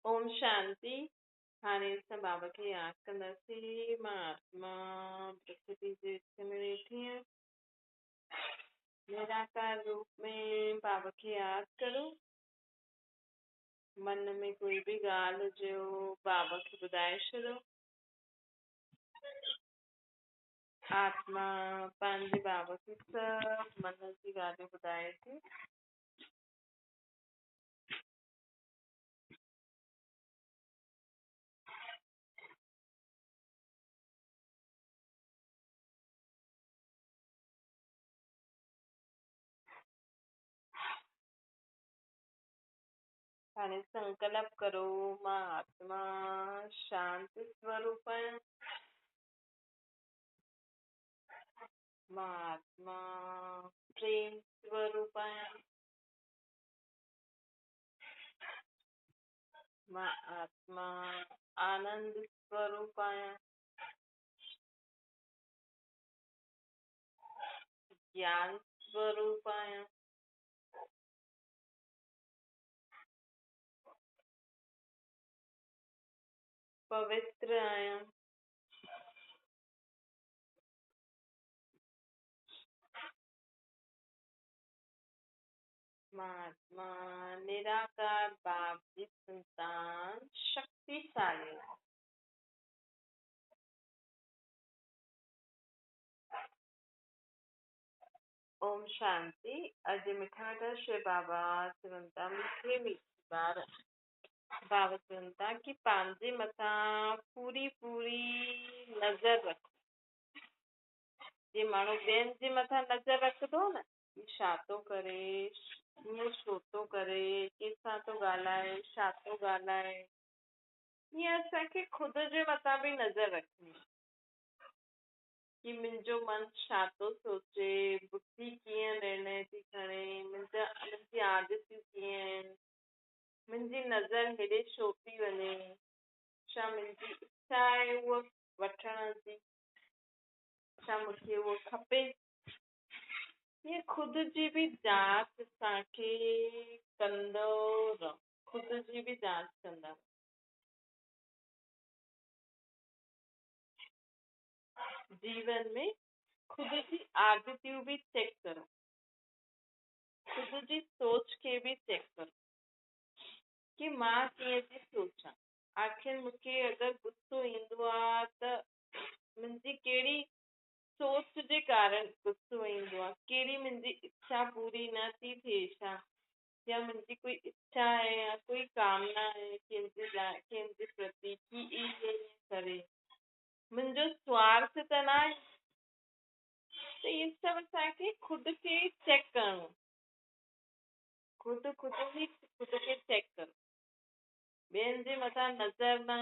اوم شانتي. هاڻي اسان بابا کي ياد ڪنداسين. مان آتما پرڪرتي جي وچ ۾ ويٺي آهيان. نراڪار روپ ۾ بابا کي ياد ڪرو. من ۾ ڪوئي به ڳالهه هجي بابا کي ٻڌائي ڇڏو. آتما پنهنجي بابا کي سڀ من جي ڳالهيون ٻڌائي ٿي. هاڻي سنڪلپ ڪرو، مان آتما شانت سوروپ آهيان. مان آتما پريم سوروپ آهيان. مان آتما آنند سوروپ آهيان. گيان سوروپ آهيان. پوتر آهيان. مان آتما نراڪار باپ جي سنتان شڪتيشالي آهيان. اوم شانتي. اڄ مٺا مٺا شو بابا چون ٿا، مٺي مٺي ٻار، بابا چون ٿا ڪه پنهنجي مٿان پوري پوري نظر رکو. جيئن ماڻهو ٻين جي مٿان نظر رکندو نه، ڪه ڇا ٿو ڪري، ائين ڇو ٿو ڪري، ڪنهن سان ٿو ڳالهائي، ڇا ٿو ڳالهائي، ائين اسان کي خود جي مٿان به نظر رکڻي ڪه منهنجو من ڇا ٿو سوچي، ٻڌي ڪيئن نرڻي ٿي کڻي، منهنجي عادتيون ڪيئن آهن، منهنجي نظر هيڏي ڇو ٿي وڃي، ڇا منهنجي اڇا آهي اها وٺڻ جي، ڇا مون کي اهو کپي. ائين خود جي به جانچ اسان کي ڪندو رهو، خود جي به جانچ ڪندا رهو. جيون ۾ خود جي عادتيون به چيڪ ڪرو، خود جي سوچ کي به چيڪ ڪرو ڪه مان ڪيئن ٿي سوچان. آخر مون کي اگر غصو ايندو آهي ته منهنجي ڪهڙي سوچ جي ڪارڻ غصو ايندو آهي، ڪهڙي منهنجي اڇا پوري نه ٿي ٿئي ڇا، يا منهنجي ڪوئي اڇا آهي يا ڪوئي ڪامنا آهي ڪنهن جي لاءِ، ڪنهن جي پرتي ڪه ائين ڪري، منهنجو سوارٿ ته نه آهي. ته اهي سڀ اسان کي خود کي چيڪ ڪرڻو، خود خود ئي خود کي چيڪ ڪرو. ٻين جي مٿان نظر نه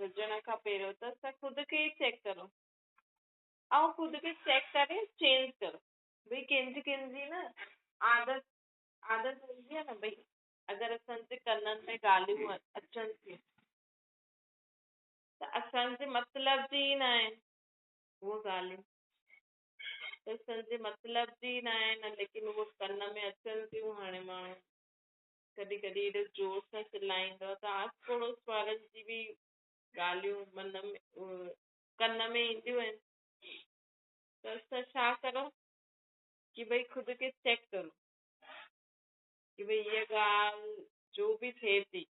وجهڻ کان پهريون ته اسان خود کي ئي چيڪ ڪرو ۽ خود کي چيڪ ڪري چينج ڪرو. ڀئي ڪنهن جي ڪنهن جي نه عادت هوندي آهي نه، ڀئي اگر اسان جي ڪنن ۾ ڳالهيون اچن ٿيون ته اسان جي مطلب جي ئي نه آهن اهي ڳالهيون، ته اسان جي مطلب جي نه آهن، ليڪن اهي ڪن ۾ اچن ٿيون. هاڻي ماڻهو ڪڏهن ڪڏهن ايڏو زور سان چلائيندو آهي ته آس پڙوس وارن جي به ڳالهيون من ۾ ڪن ۾ اينديون آهن. ته اسان ڇا ڪرون ڪه ڀئي خود کي چيڪ ڪرون ڪه ڀئي اها ڳالهه جو به ٿئي ٿي،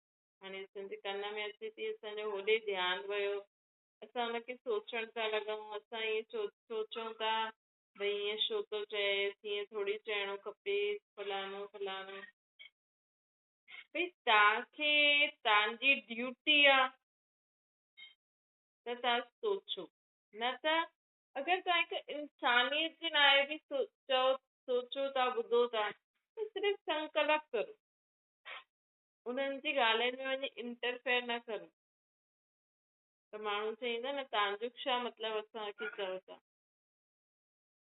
هاڻي اسان جي ڪن ۾ اچي ٿي، اسان جو هوڏي ڌيان ويو، اسان هن کي سوچڻ ٿا لڳون، اسان ائين سوچون ٿا ڀئي ائين ڇو ٿو چئيس، ائين ٿوري چئڻو کپي، فلاڻو فلاڻو. ڀئي توهان کي توهان جي ڊيوٽي آهي ته توهان سوچو، نه ته اگر توهان هڪ انسانيت جي لاءِ به سوچو ٿا، ٻڌو ٿا، ته صرف سنڪلپ ڪرو، انهن جي ڳالهين ۾ وڃي انٽرفيئر نه ڪرو. ته ماڻهو چئيندا نه توهان جو ڇا مطلب اسان کي چئو ٿا،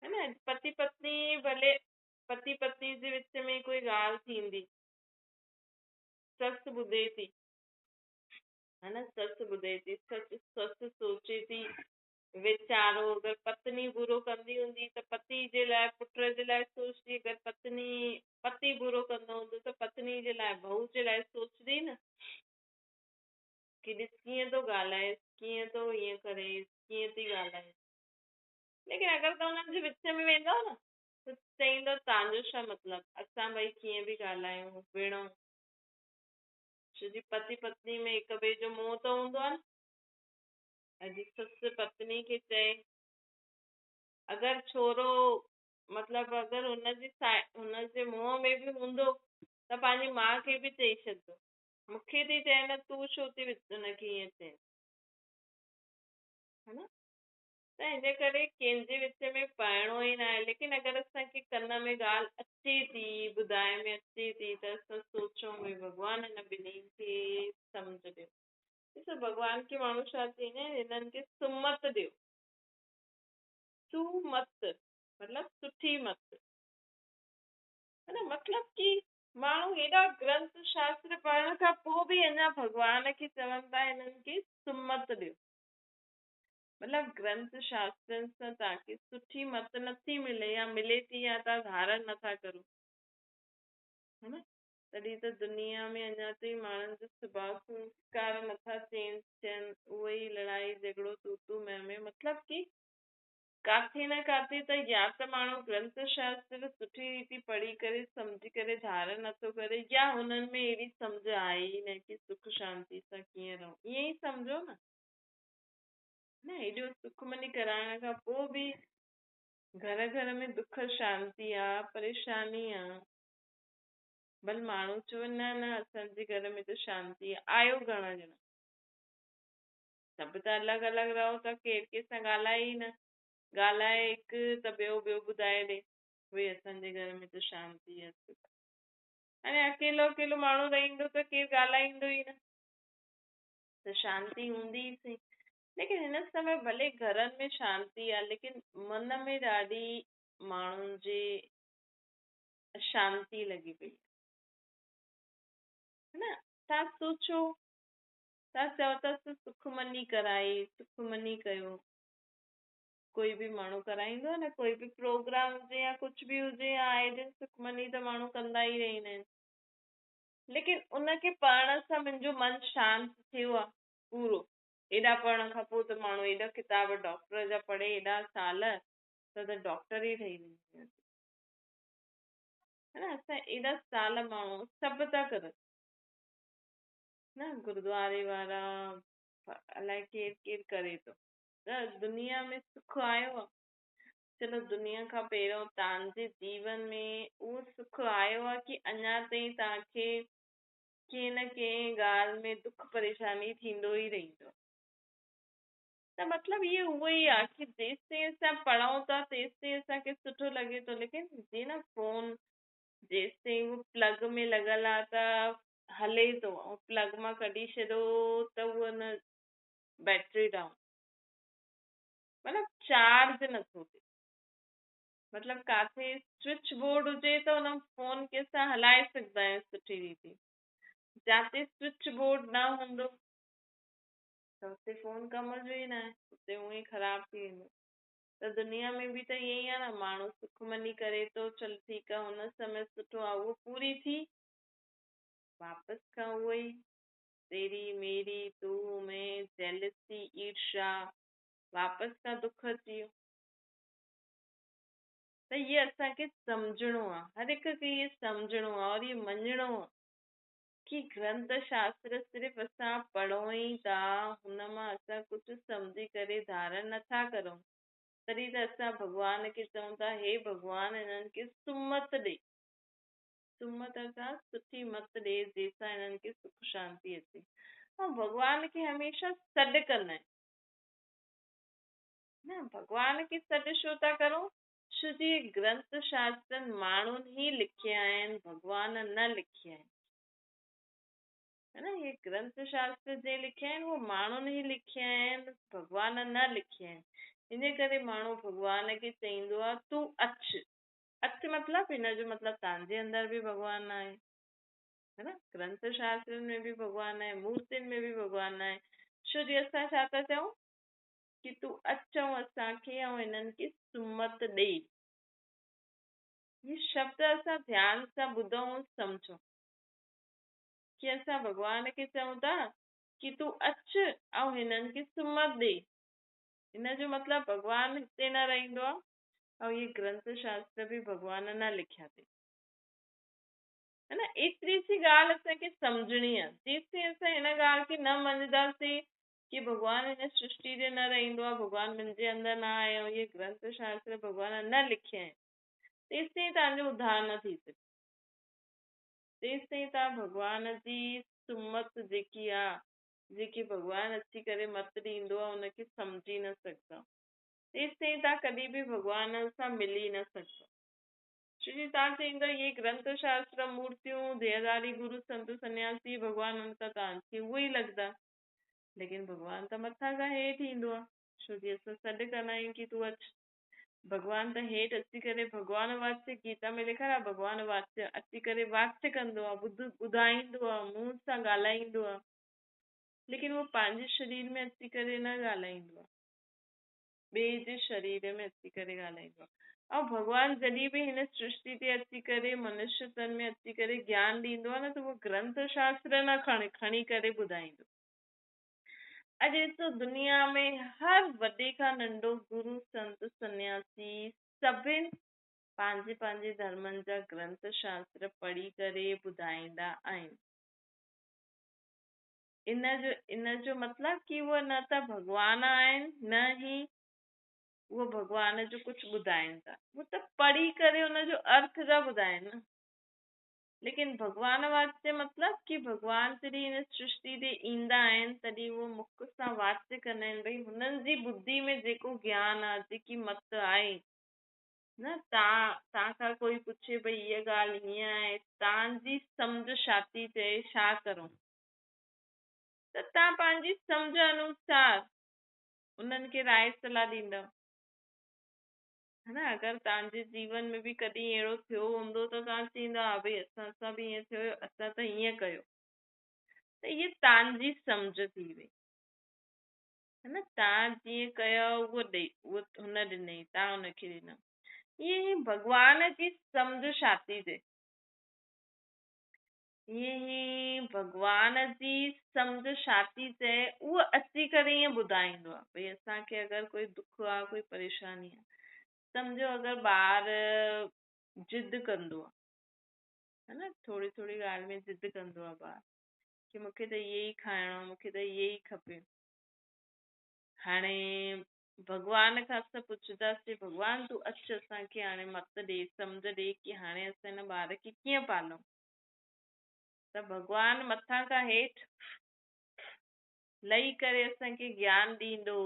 هي نه. پتي پتني ڀلي پتي پتني جي وچ ۾ ڪوئي ڳالهه ٿيندي، سس ٻڌي ٿي، هي نه، سس ٻڌي ٿي، سس سوچي ٿي ويچارو اگر پتني برو ڪندي هوندي ته پتي جي لاءِ پٽ جي لاءِ سوچندي، اگر پتني پتي برو ڪندو هوندو ته پتني جي لاءِ بهو جي لاءِ سوچندي نه ڪه ڏس ڪيئن ٿو ڳالهائي، ڪيئن ٿو ائين ڪري، ڪيئن ٿي ڳالهائي. ليڪن اگر توهان هنن جي وچ ۾ ويندؤ نه ته چئيندو توهان جو ڇا مطلب، اسان ٻئي ڪيئن به ڳالهايون وڙهون، ڇو جي پتي پتني ۾ هڪ ٻئي جو منهن ته هوندو آهي نه. اڄ سس پتني کي چئي، اگر ڇورو مطلب اگر هن جي هن جي منهن ۾ به هوندو ته پنهنجي ماءُ کي به چئي ڇڏندو، مون کي ٿي چئي نه تون ڇو ٿي هن کي ائين چئين، ها نه. ته هن ڪري ڪنهن جي وچ ۾ پئڻو ئي نه آهي. ليڪن اگر اسان کي ڪن ۾ ڳالهه اچي ٿي، ٻڌائڻ ۾ اچي ٿي، ته اسان سوچون ڀئي ڀڳوان هن ٻنهي کي سمجهه ڏيو. ڏسو ڀڳوان کي ماڻهو ڇا چوندا آهن، هنن کي سمت ڏيو. سمت مطلب سٺي مت، ها نه. مطلب ڪه ماڻهو هيڏا گرنٿ شاستر پڙهڻ کان پوءِ به اڃا ڀڳوان کي چون ٿا هنن کي سمت ڏيو. مطلب گرنٿ شاسترن سان توهان کي سٺي مت نٿي ملي يا ملي ٿي يا توهان ڌارڻ نٿا ڪرو، ها نه. تڏهن ته دنيا ۾ اڃا تائين ماڻهن جو سڀاءُ سنسڪار نٿا چينج ٿين، اهي ئي لڙائي جهڳڙو تون تون مين مين. مطلب ڪه ڪاٿي نه ڪاٿي ته يا ته ماڻهو گرنٿ شاستر سٺي ريتي پڙهي ڪري سمجهي ڪري ڌارڻ نٿو ڪري، يا هنن ۾ اهڙي سمجهه آهي ئي نه ڪه سک شانتي سان ڪيئن رهون. ائين ئي سمجهو نه، نه هيڏو سکمني ڪرائڻ کان پوءِ به گهر گهر ۾ دک شانتي آهي، پريشاني آهي. ڀلي ماڻهو چون نه نه اسان جي گهر ۾ ته شانتي آهي. آيو گهڻا ڄڻا، سڀ ته الڳ الڳ رهو ٿا، ڪير ڪنهن سان ڳالهائي ئي نه، ڳالهائي هڪ ته ٻيو ٻيو ٻڌائي ڏي ڀئي اسان جي گهر ۾ ته شانتي آهي. هاڻي اڪيلو اڪيلو ماڻهو رهندو ته ڪير ڳالهائيندو ئي نه، ته شانتي هوندي ئي صحيح. ليڪن هن سمي ڀلي گهرن ۾ شانتي آهي، ليڪن من ۾ ڏاڍي ماڻهن جي اشانتي لڳي پئي آهي نه. توهان سوچو، توهان چئو ٿا سکمني ڪرائي، سکمني ڪيو، ڪوئي به ماڻهو ڪرائيندو آهي نه، ڪوئي به پروگرام هجي يا ڪجهه به هجي يا آئي دن سکمني ته ماڻهو ڪندا ئي رهندا آهن. ليڪن ان کي پڙهڻ سان منهنجو من شانت ٿيو آهي پورو. ايڏا پڙهڻ کان پوءِ ته ماڻهو ايڏا ڪتاب ڊاڪٽر جا پڙهي ايڏا سال ته ڊاڪٽر ئي ٺهي ويندو آهي، ها نه. اسان ايڏا سال ماڻهو سڀ ٿا ڪرن نه، گردواري وارا الائي ڪير ڪير ڪري ٿو، ته دنيا ۾ سک آيو آهي. چلو دنيا کان پهريون توهان جي جيون ۾ اهو سک آيو آهي ڪه اڃا تائين توهان کي ڪنهن نه ڪنهن ڳالهه ۾ دک پريشاني ٿيندو ئي رهندو. ته مطلب اهو اهو ئي آهي ڪه جيس تائين اسان پڙهون ٿا تيس تائين اسان کي سٺو لڳي ٿو، ليڪن جيئن نه فون جيس تائين اهو پلگ ۾ لڳل آهي ته هلي ٿو، ۽ پلگ مان ڪڍي ڇڏو ته اهو نه بيٽري ڊائون، مطلب چارج نٿو ٿئي. مطلب ڪاٿي سوئچ بورڊ هجي ته هن فون کي اسان هلائي سگهندا آهيون سٺي ريتي، جاتي سوئچ بورڊ نه هوندو ته هتي فون ڪم جو ئي نه آهي، هتي اونئن ئي خراب ٿي ويندو. ته دنيا ۾ به ته ائين ئي آهي نه، ماڻهو سکمني ڪري ٿو، چل ٺيڪ آهي هن سمي سٺو آهي، اهو پوري ٿي واپس کان اهو ئي تيري ميري تون مين جيلسي ايرشا، واپس کان دک اچي ويو. ته اهو اسان کي سمجهڻو آهي، هر هڪ کي اهو سمجهڻو آهي اور اهو مڃڻو آهي ڪه گرنٿ شاستر صرف اسان پڙهون ئي ٿا، هن مان اسان ڪجهه سمجهي ڪري ڌارڻ نٿا ڪرون. تڏهن ته اسان ڀڳوان کي چئون ٿا هي ڀڳوان هنن کي سمت ڏي، سمت اسان سٺي مت ڏي جنهن سان هنن کي سک شانتي اچي. ۽ ڀڳوان کي هميشه سڏ ڪندا آهن نه، ڀڳوان کي سڏ ڇو ٿا ڪرون؟ ڇو جي گرنٿ شاستر ماڻهن ئي لکيا آهن، ڀڳوان نه لکيا آهن، ها نه. اهي گرنٿ شاستر جي لکيا آهن اهي ماڻهن ئي لکيا آهن، ڀڳوان نه لکيا آهن. ان ڪري ماڻهو ڀڳوان کي چئيندو آهي تون اچ، اچ مطلب هن جو مطلب توهان جي اندر به ڀڳوان آهي، ها نه. گرنٿ شاسترن ۾ به ڀڳوان آهي، مورتين ۾ به ڀڳوان آهي. ڇو جي اسان ڇا ٿا چئون، ڪه تون اچ ۽ اسان کي ۽ هنن کي سمت ڏي. هي شبد اسان ڌيان سان ٻڌون ۽ سمجهون ڪه اسان ڀڳوان کي چئون ٿا ڪه تون اچ ۽ هنن کي سمت ڏي. ان جو مطلب ڀڳوان هتي نه رهندو آهي ۽ اهي گرنٿ شاستر به ڀڳوان نه لکيا اٿئي. ها نه، ايتري سي ڳالهه اسان کي سمجهڻي آهي. جيستائين اسان هن ڳالهه کي نه مڃنداسين ڪه ڀڳوان هن سرشٽي تي نه رهندو آهي، ڀڳوان منهنجي اندر نه آهي ۽ اهي گرنٿ شاستر ڀڳوان نه لکيا آهن، تيستائين توهان جو اڌار نه ٿي سگهي. تيستائين توهان ڀڳوان جي سمت جيڪي آهي، جيڪي ڀڳوان اچي ڪري مت ڏيندو آهي، ان کي سمجهي نه سگهندا. تيستائين توهان ڪڏهن به ڀڳوان سان ملي نه سگهندا. ڇو جي توهان چئيندا اهي گرنٿ شاستر، مورتيون، ديهداري گرو، سنت سنياسي، ڀڳوان ان ته توهان کي اهي ئي لڳندا. ليڪن ڀڳوان ته مٿان کان هيٺ ايندو آهي. ڇو جي اسان سڏ ڪندا آهيون ڪه تون اچ. ڀڳوان ته هيٺ اچي ڪري ڀڳوان واچ، گيتا ۾ لکيل آهي ڀڳوان واچ، اچي ڪري واچ ڪندو آهي، ٻڌائيندو آهي، منهن سان ڳالهائيندو آهي. ليڪن اهو پنهنجي شرير ۾ اچي ڪري نه ڳالهائيندو آهي، ٻئي جي شرير ۾ اچي ڪري ڳالهائيندو آهي. ۽ ڀڳوان جڏهن به هن سرشٽي تي اچي ڪري منشيه تن ۾ اچي ڪري گيان ڏيندو آهي نه، ته اهو گرنٿ شاستر نه کڻي ڪري ٻڌائيندو. اڄ ڏسو دنيا ۾ هر وڏي کان ننڍو گرو، سنت، سنياسي سڀني پنهنجي پنهنجي ڌرمن جا گرنٿ شاستر پڙهي ڪري ٻڌائيندا آهن. ان جو مطلب ڪه اهي نه ته ڀڳوان آهن، نه ئي اهو ڀڳوان جو ڪجهه ٻڌائين ٿا. اهو ته پڙهي ڪري ان جو ارٿ ٿا ٻڌائين نه. ليڪن ڀڳوان واچ مطلب ڪه ڀڳوان جڏهن هن سرشٽي تي ايندا آهن تڏهن اهو مک سان واچ ڪندا آهن، ڀئي هنن جي ٻڌي ۾ جيڪو گيان آهي، جيڪي مت آهي نه، توهان کان ڪوئي پڇي ڀئي هيءَ ڳالهه هيئن آهي، توهان جي سمجهه ڇا ٿي چئي، ڇا ڪرون، ته توهان پنهنجي سمجهه انوسار انهن کي راءِ صلاح ڏيندؤ. ها نه، اگر توهان جي جيون ۾ به ڪڏهن اهڙو ٿيو هوندو ته توهان چئيندا ها ڀئي اسان سان به ائين ٿيو هيو، اسان ته ائين ڪيو. ته اها توهان جي سمجهه ٿي وئي. ها نه، توهان جيئن ڪيو اهو ڏئي، اهو هن ڏنئي، توهان هن کي ڏنو. ائين ئي ڀڳوان جي سمجهه ڇا ٿي ٿئي، ائين ئي ڀڳوان جي سمجهه ڇا ٿي چئي، اهو اچي ڪري ائين ٻڌائيندو آهي. ڀئي اسان کي اگر ڪوئي دک آهي، ڪوئي پريشاني آهي، سمجهو اگر ٻار ضد ڪندو آهي، ها نه، ٿوري ٿوري ڳالهه ۾ ضد ڪندو آهي ٻار ڪه مون کي ته اهي ئي کائڻو آهي، مون کي ته اهي ئي کپي. هاڻي ڀڳوان کان اسان پڇنداسين، ڀڳوان تون اچ اسان کي هاڻي مت ڏي، سمجهه ڏي ڪه هاڻي اسان هن ٻار کي ڪيئن پالون. ته ڀڳوان مٿان کان هيٺ لهي ڪري اسان کي گيان ڏيندو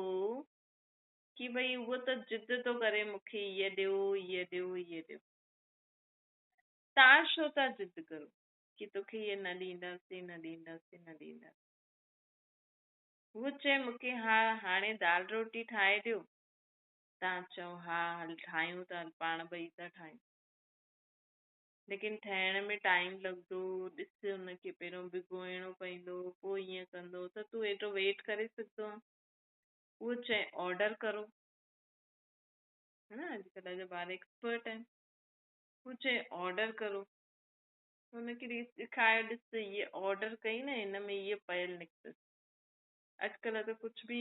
ڪه ڀئي اهو ته ضد ٿو ڪري مون کي اهي ڏيو، اهي ڏيو، اهي ڏيو. توهان ڇو ٿا ضد ڪرو ڪه توکي اهي نه ڏينداسين، نه ڏينداسين، نه ڏينداسين. اهو چئي مون کي ها هاڻي دال روٽي ٺاهي ڏيو، توهان چئو ها هل ٺاهيون ٿا، پاڻ ٻئي ٿا ٺاهيون. ليڪن ٺاهڻ ۾ ٽائيم لڳندو، ڏس هن کي پهريون ڀگوئڻو پوندو، پوءِ ائين ڪندو، ته تون ايڏو ويٽ ڪري سگهندو آهين؟ اهو چئي آرڊر ڪرو، ها نه، اڄڪلهه جا ٻار ايڪسپرٽ آهن. اهو چئي آرڊر ڪرو، هن کي ڏيکاريو، ڏس اهي آرڊر ڪئي نه، هن ۾ اهي پيل نڪتس. اڄڪلهه ته ڪجهه به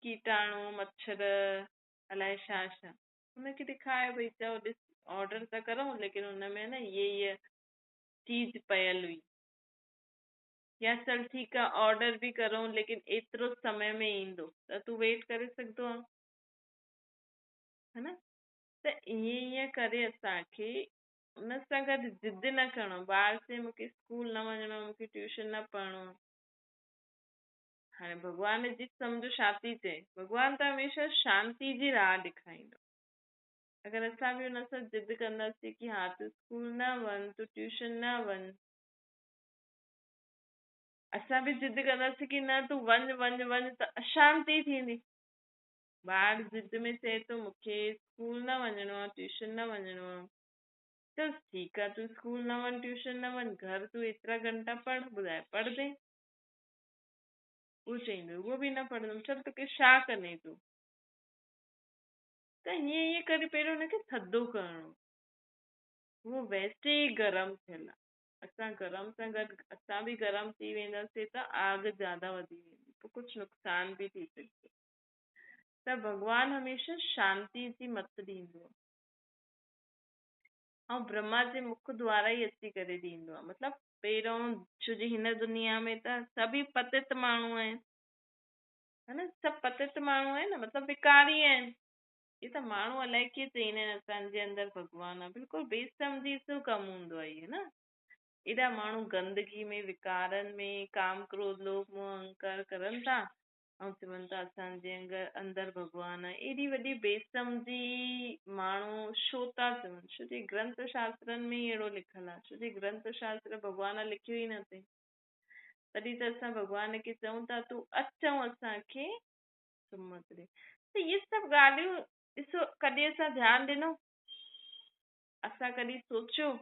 ڪيٽاڻو، مڇر، الائي ڇا ڇا، هن کي ڏيکاريو، ڀئي چئو ڏس آرڊر ٿا ڪرون، ليڪن هن ۾ نه اهي اهي چيز پيل هئي، يا چل ٺيڪ آهي آرڊر به ڪرون، ليڪن ايترو سمي ۾ ايندو ته تون ويٽ ڪري سگهندو آهين، ها نه. ته ائين ائين ڪري اسان کي ان سان گڏ ضد نه ڪرڻو. ٻار چئي مون کي اسڪول نه وڃڻو آهي، مون کي ٽيوشن نه پڙهڻو آهي. هاڻي ڀڳوان جي سمجهه ڇا ٿي چئي، ڀڳوان ته هميشه شانتي جي راهه ڏيکاريندو. اگر اسان به هن سان ضد ڪنداسين ڪه ها تون اسڪول نه وڃ، تون ٽيوشن نه وڃ، اسان به ضد ڪنداسين ڪه نه تون وڃ وڃ وڃ، ته اشانتي ٿيندي. ٻار ضد ۾ چئي ٿو مون کي اسڪول نه وڃڻو آهي، ٽيوشن نه وڃڻو آهي، چل ٺيڪ آهي تون اسڪول نه وڃ، ٽيوشن نه وڃ، گهر تون ايترا گهنٽا پڙهه، ٻڌائي پڙهندين؟ उहो चईंदो उहो बि न पढ़ंदुमि, चल तोखे छा कने तूं? त हीअं हीअं करे पहिरियों हुनखे थधो करिणो। उहो वैसे ई गरम थियल आहे। असां गरम सां गॾु असां बि गरम थी वेंदासीं त आग ज़्यादा वधी वेंदी, पोइ कुझु नुक़सानु बि थी सघे थो। त भॻवानु हमेशह शांती जी मत ॾींदो आहे ऐं ब्रह्मा जे मुख द्वारा ई अची करे ॾींदो आहे। मतिलबु पहिरियों छो जे हिन दुनिया में त सभई पतित माण्हू आहिनि, हा न, सभु पतित माण्हू आहिनि न, मतिलबु विकारी आहिनि। इहे त माण्हू अलाए कीअं चईंदा आहिनि असांजे अंदरि भॻवानु आहे, बिल्कुलु बेसमझी जो कमु हूंदो आहे इहो न। एॾा माण्हू गंदगी में, विकारनि में, काम क्रोध लोभ मोह अहंकार करनि था ऐं चवनि था असांजे अंदरि भॻवानु आहे। एॾी वॾी बेसमझी माण्हू छो था चवनि? छो जे ग्रंथ शास्त्रनि में ई अहिड़ो लिखियलु आहे। छो जे ग्रंथ शास्त्र भॻवान लिखियो ई न अथई। तॾहिं त असां भॻवान खे चऊं था तूं अच ऐं असांखे सुमत ॾे। त इहे सभु ॻाल्हियूं ॾिसो, कॾहिं असां ध्यानु ॾिनो? असां कॾहिं सोचियो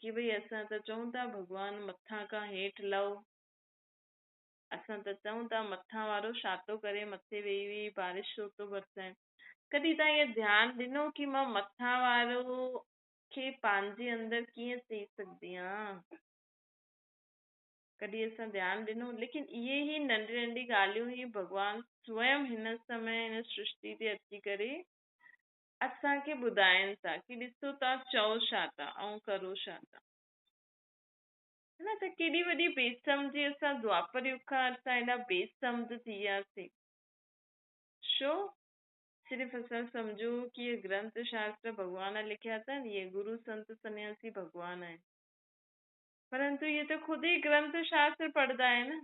की भई असां त चऊं था भॻवानु मथां खां हेठि लहो, असां त चऊं था मथां वारो छा थो करे, मथे वेही वेही बारिश छो थो बरसाए। कॾहिं तव्हां इहो ध्यानु ॾिनो की मां मथां वारो खे पंहिंजे अंदरि कीअं चई सघंदी आहियाँ? कॾहिं असां ध्यानु ॾिनो? लेकिन इहे ई नंढी नंढी ॻाल्हियूं ई भॻवानु स्वयं हिन समय हिन सृष्टि ते अची करे असांखे ॿुधाइनि था की ॾिसो तव्हां चओ छा था ऐं करो छा था। न त केॾी वॾी बेसमझी असां द्वापर युग खां असां एॾा बेसमझ थी वियासीं। छो? सिर्फ़ असां सम्झो की इहे ग्रंथ शास्त्र भॻवान लिखिया अथनि, इहे गुरु संत सन्यासी भॻवान आहिनि, परंतु इहे त ख़ुदि ई ग्रंथ शास्त्र पढ़ंदा आहिनि,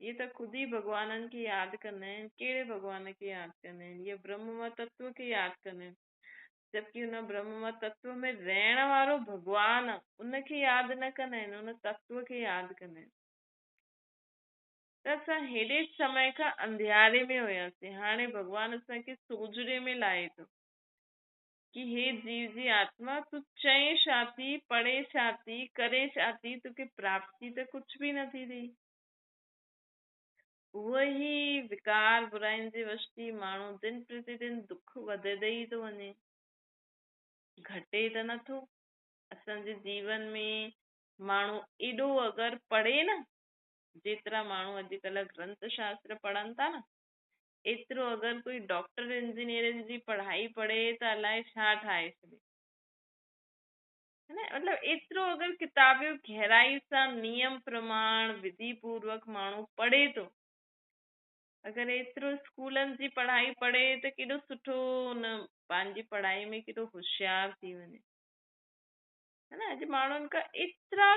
इहे त ख़ुदि ई भॻवाननि खे यादि कंदा आहिनि। कहिड़े भॻवान खे यादि कंदा आहिनि? इहे ब्रह्म तत्व खे यादि कंदा आहिनि, जबकि हुन ब्रह्म तत्व में रहण वारो भॻवानु आहे, उनखे यादि न कंदा आहिनि, उन तत्व खे यादि कंदा आहिनि। त असां हेॾे समय खां अंधियारे में हुयासीं, हाणे भॻवानु असांखे सोझड़े में लाहे थो की हे जीव जी आत्मा, तूं चए छा थी, पढ़े छा थी, करे छा थी, तोखे प्राप्ति त कुझु बि नथी थिए। उहो ई विकार बुराइनि जे वश थी माण्हू दिन प्रतिदिन दुख वधंदो ई थो वञे, घटे त नथो। असांजे जीवन में माण्हू एॾो अगरि पढ़े न, जेतिरा माण्हू अॼुकल्ह ग्रंथ शास्त्र पढ़नि था न, एतिरो अगरि कोई डॉक्टर इंजीनियरनि जी पढ़ाई पढ़े त अलाए छा ठाहे छॾे, है न। मतिलबु एतिरो अगरि किताबियूं गहराई सां नियम प्रमाण विधि पूर्वक माण्हू पढ़े थो, अगरि एतिरो स्कूलनि जी पढ़ाई पढ़े त केॾो सुठो हुन पंहिंजी पढ़ाई में केॾो होशियारु थी वञे, है न। अॼु माण्हुनि खां एतिरा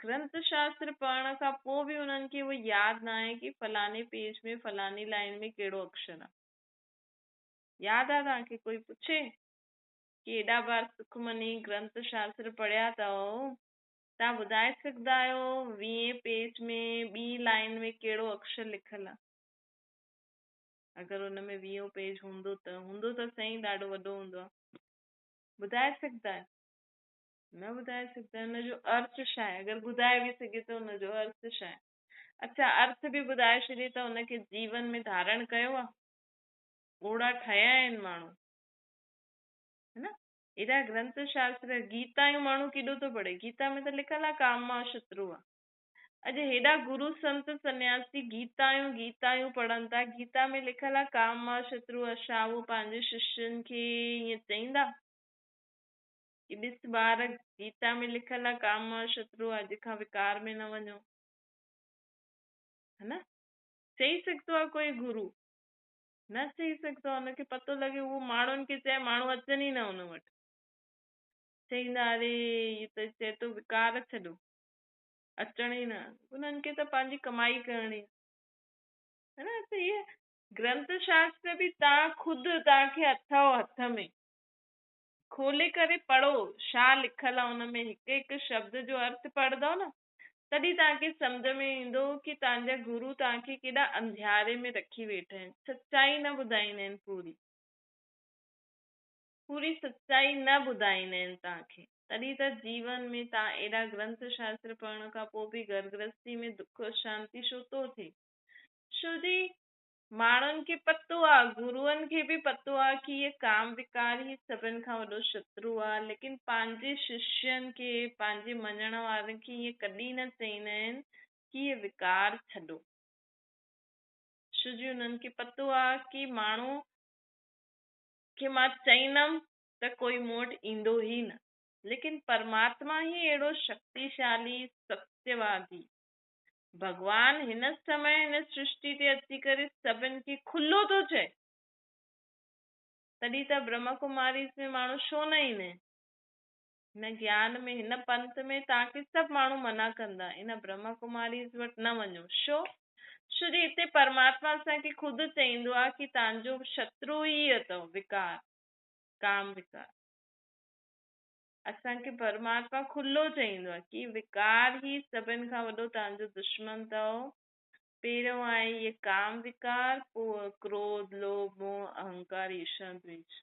ग्रंथ शास्त्र पढ़ण खां पोइ बि हुननि खे उहो यादि न आहे की फलाने पेज में फलानी लाइन में कहिड़ो अक्षर आहे। यादि आहे तव्हांखे? कोई पुछे की एॾा बार सुखमनी ग्रंथ शास्त्र पढ़िया अथव, तव्हां ॿुधाए सघंदा आहियो 20 पेज में ॿी लाइन में कहिड़ो अक्षर लिखियलु आहे? अगरि हुन में 20 पेज हूंदो त हूंदो त सही, ॾाढो वॾो हूंदो आहे। ॿुधाए सघंदा आहियो? न ॿुधाए सघंदा आहियो। हुनजो अर्थ छा आहे? अगरि ॿुधाए बि सघे त हुनजो अर्थ छा आहे? अच्छा, अर्थ बि ॿुधाए छॾे त हुनखे जीवन में धारण कयो आहे? ओड़ा ठहिया आहिनि माण्हू, है न। एॾा ग्रंथ शास्त्र गीतायूं माण्हू केॾो थो पढ़े? गीता में त लिखियलु आहे काम मां शत्रु आहे। अॼु हेॾा गुरु संत सन्यासी गीतायूं गीतायूं पढ़नि था, गीता में लिखियलु आहे काम मां शत्रु आहे। छा उहो पंहिंजे शिष्यनि खे ईअं चईंदा की ॾिस ॿार, गीता में लिखियलु आहे काम मां शत्रु आहे, अॼु खां विकार में न वञो, है न। चई सघंदो आहे कोई गुरु? न चई सघंदो आहे। हुनखे पतो लॻे उहो माण्हुनि खे चए, माण्हू अचनि ई न हुन वटि, चईंदा अरे इहो त चए थो विकार छॾो, अचण ई न। उन्हनि खे त पंहिंजी कमाई करणी है न। त इहे ग्रंथ शास्त्र बि तव्हां ख़ुदि तव्हांखे अथव हथ में, खोले करे पढ़ो छा लिखियलु आहे हुन में, हिकु हिकु शब्द जो अर्थ पढ़ंदव न, तॾहिं तव्हांखे सम्झ में ईंदो की तव्हांजा गुरू तव्हांखे केॾा अंधियारे में रखी वेठा आहिनि, सच्चाई न ॿुधाईंदा आहिनि, पूरी पूरी सच्चाई न ॿुधाईंदा आहिनि तव्हांखे। तॾहिं त जीवन में तव्हां एॾा ग्रंथ शास्त्र पढ़ण खां पोइ बि घर गृहस्थी में दुख शांति छो थो थिए? छो जी माण्हुनि खे पतो आहे, गुरुअनि खे बि पतो आहे की इहे काम विकार ई सभिनि खां वॾो शत्रु आहे, लेकिन पंहिंजे शिष्यनि खे, पंहिंजे मञण वारनि खे ईअं कॾहिं न चईंदा आहिनि की इहे विकार छॾो। छो जी हुननि खे पतो आहे की माण्हू खे मां चईंदमि त कोई मूं वटि ईंदो ई न, लेकिन परमात्मा ई अहिड़ो शक्तिशाली सत्यवादी भॻवान हिन समय हिन सृष्टि ते अची करे सभिनि खे खुलो थो चए। तॾहिं त ब्रह्म कुमारीज़ में माण्हू छो न ईंदा आहिनि? हिन ज्ञान में, हिन पंथ में तव्हांखे सभु माण्हू मना कंदा, इन ब्रह्म कुमारीज़ वटि न वञो। छो? छो जी हिते परमात्मा असांखे ख़ुदि चईंदो आहे की तव्हांजो शत्रु ई अथव विकार, काम विकार। असांखे परमात्मा खुलो चईंदो आहे की विकार ई सभिनि खां वॾो तव्हांजो दुश्मन अथव। पहिरियों आहे इहे काम विकार, पोइ क्रोध, लोभ, मोह, अहंकार, ईर्ष्या, द्वेष।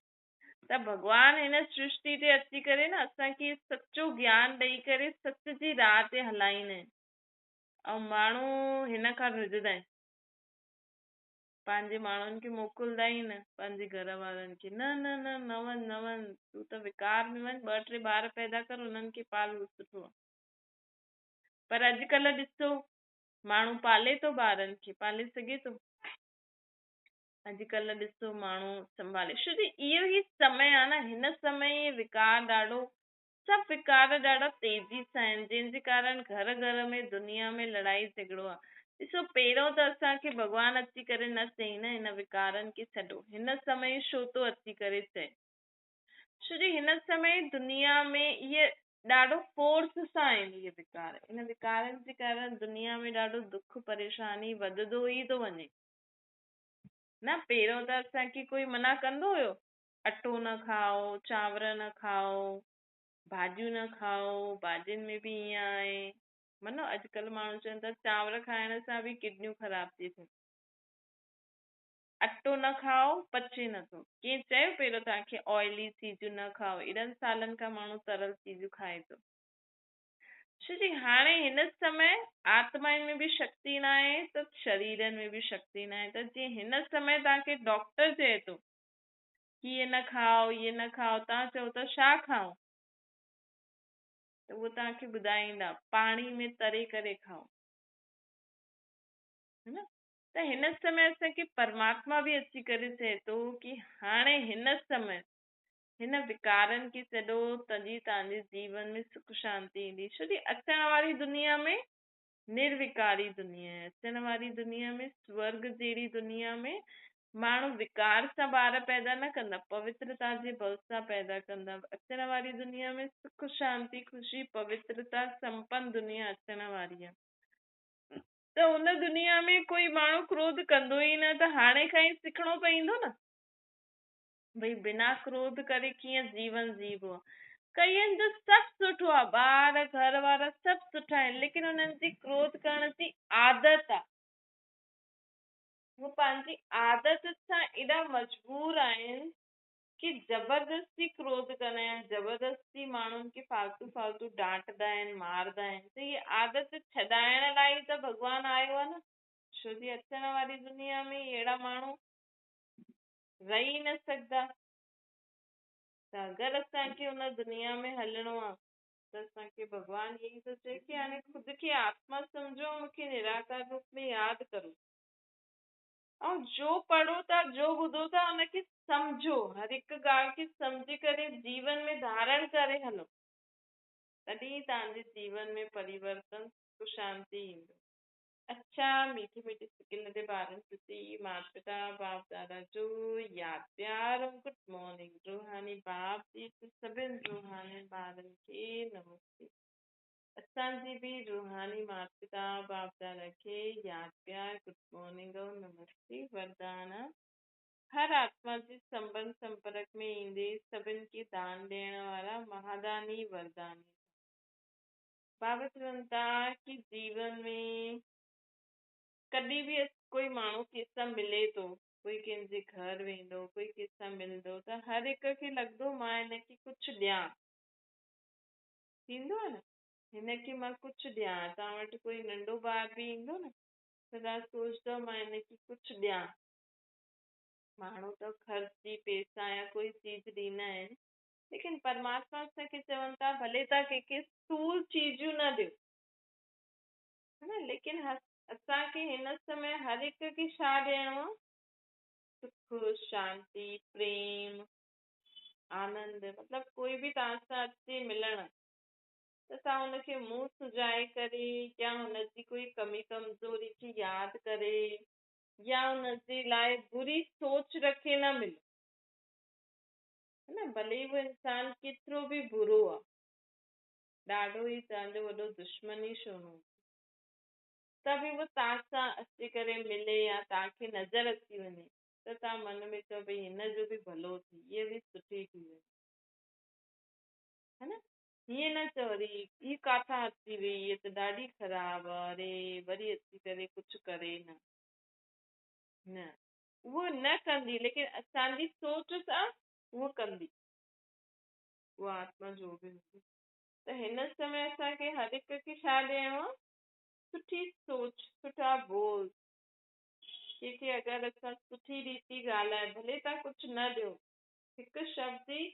त भॻवान हिन सृष्टि ते अची करे न असांखे सचो ज्ञान ॾेई करे सच जी राह ते हलाईंदा आहिनि ऐं माण्हू हिन खां ड्हिजंदा आहिनि, पंहिंजे माण्हुनि खे मोकिलिंदा ई न, पंहिंजे घर वारनि खे न न न न वञ न वञ, तूं त विकार में वञ, ॿ टे ॿार पैदा कर, उन्हनि खे पाल, उहो सुठो आहे। पर अॼुकल्ह ॾिसो माण्हू पाले थो ॿारनि खे, पाले सघे थो? अॼुकल्ह ॾिसो माण्हू संभाले, छो जी इहो ई समय आहे न, हिन समय विकार ॾाढो, सभु विकार ॾाढा तेज़ी सां आहिनि, जंहिंजे कारण घर घर में दुनिया में लड़ाई झगड़ो आहे। ॾिसो पहिरियों त असांखे भॻवान अची करे न चई न हिन विकारनि खे छॾो, हिन समय छो थो अची करे चए? छो जी हिन समय दुनिया में इहे ॾाढो फोर्स सां आहिनि इहे विकार, इन विकारनि जे कारण दुनिया में ॾाढो दुख परेशानी वधंदो ई थो वञे न। पहिरियों त असांखे कोई मना कंदो हुयो, अटो न खाओ, चांवर न खाओ, भाॼियूं न खाओ, भाॼियुनि में बि ईअं आहे। मनो अॼुकल्ह माण्हू चवनि था चांवर खाइण सां बि किडनियूं ख़राबु थी थियनि, अटो न खाओ पचे नथो। कंहिं चयो पहिरियों तव्हांखे ऑयली चीज़ूं न खाओ? एॾनि सालनि खां माण्हू तरल चीज़ूं खाए थो। छो जी हाणे हिन समय आत्माउनि में बि शक्ति न आहे त शरीरनि में बि शक्ति न आहे। त जीअं हिन समय तव्हांखे डॉक्टर चए थो की इहे न खाओ, इहे न खाओ, तव्हां चओ था छा खाऊं? त उहो तव्हांखे ॿुधाईंदा पाणी में तरे करे खाओ, है न। त हिन समय असांखे परमात्मा बि अची करे चए थो की हाणे हिन समय हिन विकारनि खे छॾो, तॾहिं तव्हांजे जीवन में सुख शांति ईंदी। छो जी अचण वारी दुनिया में निर्विकारी दुनिया आहे, अचण वारी दुनिया में स्वर्ग जहिड़ी दुनिया में माण्हू विकार सां ॿार पैदा न कंदा, पवित्रता जे बल सां पैदा कंदा। अचण वारी दुनिया में सुख शांति ख़ुशी पवित्रता संपन्न दुनिया अचण वारी आहे। त उन दुनिया में कोई माण्हू क्रोध कंदो ई न, त हाणे खां ई सिखणो पवंदो न भई बिना क्रोध करे कीअं जीवन जीअबो आहे। कईनि जो सभु सुठो आहे, ॿार घर वारा सभु सुठा आहिनि, लेकिन हुननि जी क्रोध करण जी आदत आहे, उहो पंहिंजी आदत सां एॾा मजबूर आहिनि की ज़बरदस्ती क्रोध कंदा आहिनि, ज़बरदस्ती माण्हुनि खे फ़ालतू फ़ालतू डांटंदा आहिनि, मारंदा आहिनि। त इहा आदत छॾाइण लाइ त भॻवानु आयो आहे न, छो जी अचण वारी दुनिया में अहिड़ा माण्हू रही न सघंदा। त अगरि असांखे उन दुनिया में हलणो आहे त असांखे भॻवानु इहो ई थो चए की हाणे ख़ुदि खे आत्मा सम्झो, मूंखे निराकार रूप में यादि करो ऐं जो पढ़ो था, जो ॿुधो था, उनखे सम्झो, हर हिकु ॻाल्हि खे सम्झी करे जीवन में धारण करे हलो, तॾहिं तव्हांजे जीवन में परिवर्तन, सुख शांति ईंदो। अच्छा, मीठी मीठी सिकिल ते ॿारनि प्रति माता पिता बाप दादा जो यादि प्यार। गुड मॉर्निंग रूहानी बाप जी सभिनि रूहानी ॿारनि खे नमस्ते। असांजी बि रूहानी माता पिता बाप दादा खे यादि प्यार, गुड मॉर्निंग ऐं नमस्ते। वरदान हर आत्मा जे संबंध संपर्क में ईंदे सभिनि खे दान ॾियण वारा महादानी वरदानी। बाबा चवनि था की जीवन में कॾहिं बि कोई माण्हू कंहिंसां मिले थो, कोई कंहिंजे घर वेंदो, कोई कंहिंसां मिलंदो, त हर हिक खे लॻंदो मां हिनखे कुझु ॾियां, थींदो आहे न, हिनखे मां कुझु ॾियां। तव्हां वटि कोई नंढो ॿार बि ईंदो न, सदा सोचंदव मां हिनखे कुझु ॾियां। माण्हू त ख़र्ची पैसा या कोई चीज़ ॾींदा आहिनि, लेकिन परमात्मा असांखे चवनि था भले तव्हां कंहिंखे स्थूल चीज़ूं न ॾियो, है न, लेकिन असांखे हिन समय हर हिक खे छा ॾियणो आहे? सुख, शांति, प्रेम, आनंद। मतिलबु कोई बि तव्हां सां अचे मिलण त तव्हां हुनखे मुंहुं सुझाए करे या हुनजी कोई कमी कमज़ोरी खे यादि करे या हुनजे लाइ बुरी सोच रखे न मिलो, है न। भले ई उहो इंसान केतिरो बि बुरो आहे, ॾाढो ई तव्हांजो वॾो दुश्मन ई छो न हुजे, त बि उहो तव्हां सां अची करे मिले या तव्हांखे नज़र अची वञे त तव्हां मन में चओ भई हिन जो बि भलो थी, इहा बि सुठी थी वञे, है न। हीअं न चओ अरे हीअ किथां अची वई, हीअ त ॾाढी ख़राबु आहे, अरे वरी अची करे कुझु करे न, न उहो न कंदी, लेकिन असांजी सोच सां उहो कंदी, उहा आत्मा जो बि हूंदी। त हिन समय असांखे हर हिक खे छा ॾियणो आहे? सुठी सोच, सुठा ॿोल। कंहिंखे अगरि असां सुठी रीति ॻाल्हाए, भले तव्हां कुझु न ॾियो, हिकु शब्द ई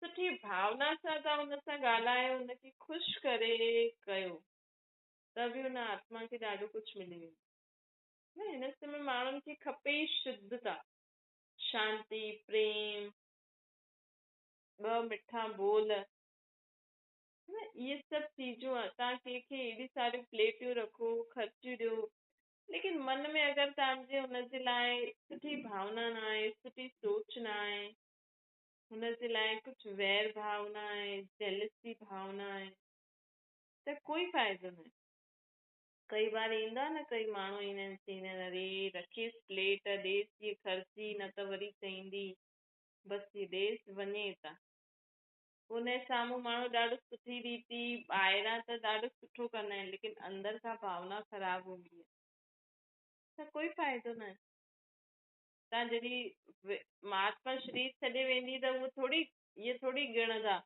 सुठी भावना सां तव्हां हुन सां ॻाल्हायो, हुनखे ख़ुशि करे कयो, त बि हुन आत्मा खे ॾाढो कुझु मिली वेंदो। न हिन समय माण्हुनि खे खपे ई शुद्धता, शांति, प्रेम, ॿ मिठा ॿोल, न इहे सभु चीज़ूं। तव्हां कंहिंखे एॾी सारी प्लेटियूं रखो, ख़र्चूं ॾियो, लेकिन मन में अगरि तव्हांजे हुनजे लाइ सुठी भावना न आहे, सुठी सोच न आहे, हुनजे लाइ कुझु वैर भावना आहे, जेलसी भावना आहे, त कोई फ़ाइदो न आहे। कई बार ईंदा न, कई माण्हू ईंदा आहिनि, चईंदा आहिनि अरे रखेसि प्लेट, ॾेसि हीअ ख़र्ची, न त वरी चईंदी बसि हीअ ॾेसि वञे हितां। हुन साम्हूं माण्हू ॾाढो सुठी रीति ॿाहिरां त ॾाढो सुठो कंदा आहिनि, लेकिन अंदरि खां भावना ख़राबु हूंदी आहे, त कोई फ़ाइदो न आहे। तव्हां जॾहिं महात्मा शरीर छॾे वेंदी त उहो थोरी इहे थोरी ॻणंदा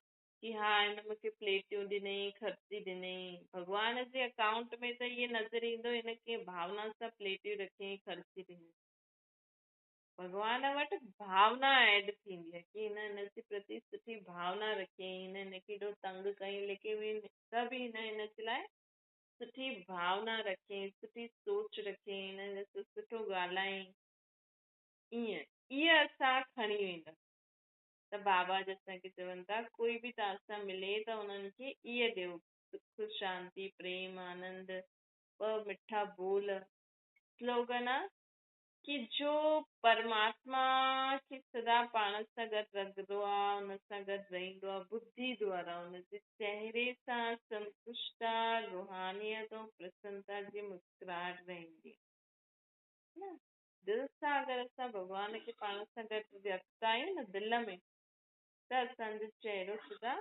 की हा हिन मूंखे प्लेटियूं ॾिनई, ख़र्ची ॾिनई। भॻवान जे अकाउंट में त इहे नज़र ईंदो हिन कीअं भावना सां प्लेटियूं रखियईं, ख़र्ची ॾिनई। भॻवान वटि भावना ऐड थींदी आहे की हिन हिन जे प्रति सुठी भावना रखियईं, हिन हिनखे एॾो तंग कयईं, लेकिन त बि हिन हिन जे लाइ सुठी भावना रखियईं, सुठी सोच रखियईं, हिन हिन सां सुठो ॻाल्हायईं। ईअं इहा असां खणी वेंदा। त बाबा जी असांखे चवनि था कोई बि तव्हां सां मिले त हुननि खे इहे ॾियो, सुख, शांति, प्रेम, आनंद, ॿ मिठा ॿोल। स्लोगन आहे की जो परमात्मा खे सदा पाण सां गॾु रखंदो आहे, हुन सां गॾु रहींदो आहे, बुद्धि द्वारा हुनजे चेहरे सां संतुष्टता, रूहानियत ऐं प्रसन्नता जी मुस्कुराहट रहंदी आहे। न दिलि सां अगरि असां भॻवान खे पाण सां गॾु रखंदा आहियूं न दिलि में, त असांजो चहिरो सदा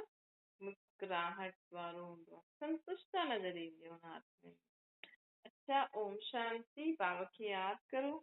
मुस्कुराहट वारो हूंदो आहे, संतुष्टता नज़र ईंदी आहे हुन हाथ में। अच्छा, ओम शांति। बाबा खे यादि करो।